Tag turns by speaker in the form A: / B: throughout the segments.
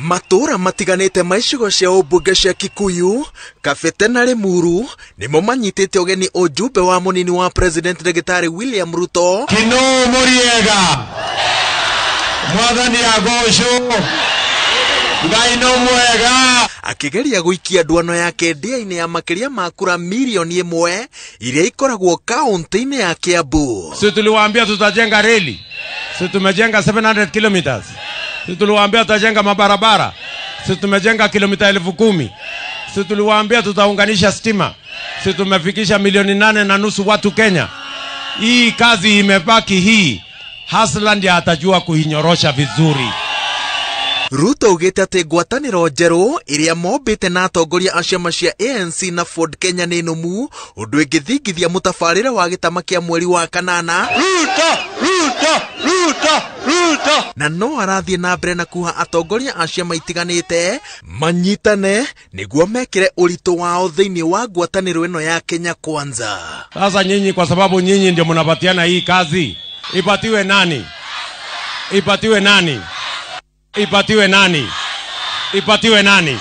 A: Matũũra matiganĩte ma icigo cia ũmbunge cia Kikuyu, Kabete na Limuru nĩmo manyitĩte ũgeni ũjumbe wa mũnini wa President Ndagĩtarĩ William Ruto.
B: Kino muriega mwathani agocwo Ngai no mwega,
A: akĩgeria gũikia nduano yake ndĩa-inĩ ya makĩria ma kura milioni 1 iria ikoragwo kaunti-inĩ ya Kiambu.
B: Si tuliwaambia tutajenga reli, si tumejenga 700 kilometers. Si tuliwaambia tutajenga mabarabara, si tumejenga kilomita 10,000. Si tuliwaambia tutaunganisha stima, si tumefikisha 8.5 milioni watu Kenya. Hii kazi imebaki hii, Hasla ndiye atajua kuinyorosha vizuri.
A: Ruto augĩte atĩ ngwatanĩro njerũ ĩrĩa mombĩte na atongoria a ciama cia ANC na Ford Kenya nĩ nũmu, ũndũ ĩngĩthingithia mũtabarĩre wa gĩtama kĩa mweri wa kanana.
B: Ruto, Ruto, Ruto, Ruto.
A: Na no arathiĩ na mbere na kuha atongoria a ciama itiganĩte manyitane nĩguo mekĩre ũritũ wao thĩinĩ wa ngwatanĩro ĩno ya Kenya Kwanza.
B: Sasa nyinyi, kwa sababu nyinyi ndio mnapatiana hii kazi, ipatiwe nani? Ipatiwe nani? Ipatiwe nani? Ipatiwe nani?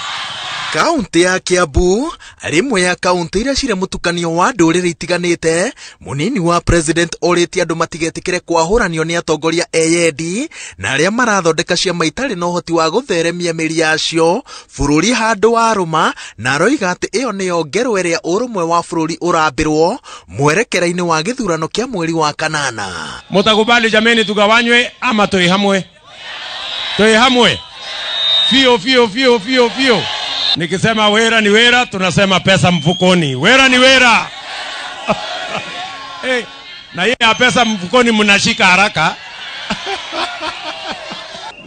A: Kaunti ya Kiambu arĩ ĩmwe ya kaunti iria cirĩ mũtukanio wa ndũrĩrĩ itiganĩte. Mũnini wa President orĩtie andũ matigetĩkĩre kwahũranio nĩ atongoria eyendi na arĩa marathondeka ciama itarĩ na ũhoti wa gũtheremia mĩri yacio bũrũri handũ wa rũma, na aroiga atĩ ĩyo nĩyo ngero ĩrĩa ũrũmwe wa bũrũri ũrambĩrwo mwerekera-inĩ wa gĩthurano kĩa mweri wa kanana.
B: Mutakubali jameni tugawanywe ama tuihamwe? Tuihamwe. Fio fio fio fio fio. Nikisema wera ni wera, tunasema pesa mfukoni. Wera ni wera. Hey, na hii ya pesa mfukoni mnashika haraka.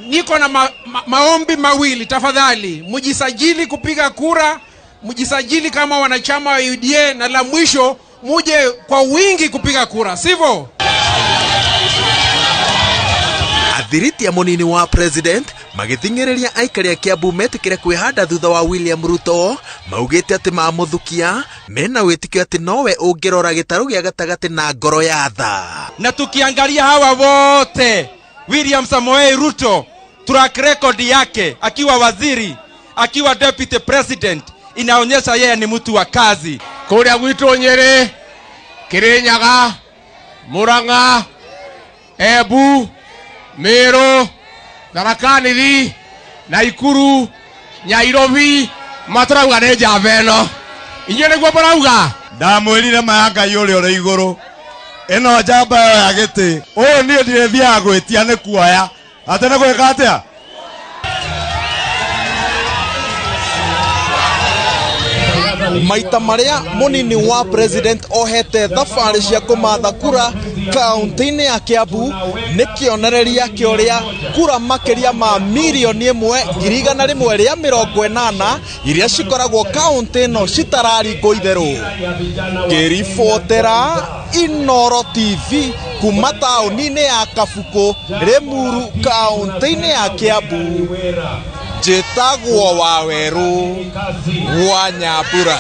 C: Niko na maombi mawili, tafadhali mjisajili kupiga kura, mjisajili kama wanachama wa UDA, na la mwisho muje kwa wingi kupiga kura, sivyo?
A: Athiriti ya mũnini wa President magĩthing'ĩrĩria aikari a Kiambu metĩkĩre kwĩhanda thutha wa William Ruto, maugĩte atĩ mamũthukia mena wĩtĩkio atĩ nowe ũngĩrora gĩtarũ gĩa gatagatĩ na ngoro ya tha.
D: Na tukiangalia hawa wote, William Samoei Ruto track record yake akiwa waziri, akiwa deputy president, inaonyesha yeye ni mtu wa kazi.
B: Kũrĩa gwitũ Nyĩrĩ, Kĩrĩnyaga, Murang'a, Embu, Meru, Tharaka Nithi, Naikuru, Nyairobi, maturauga nĩ njamba ĩno. Inyuĩ nĩguo mũrauga?
E: Ndamwĩrire ma ya Ngai ũrĩa ũrĩ igũrũ, ĩno njamba ĩyo ya gĩtĩ, ũyũ niĩ ndirĩthiaga gwĩtia nĩ kuoya. Atĩ nĩ gwĩka atĩa?
A: Maita marĩa mũnini wa President ohete thabarĩ cia kũmatha kura kaunti-inĩ ya Kiambu nĩ kĩonereria kĩa ũrĩa kura makĩria ma 1,180,000 iria cikoragwo kaunti ĩno citararingwo itherũ. Ngĩribotera Inooro TV kuma taũni-inĩ ya Kabuku, Limuru, kaunti-inĩ ya Kiambu, njĩtagwo Wawerũ wa Nyambura.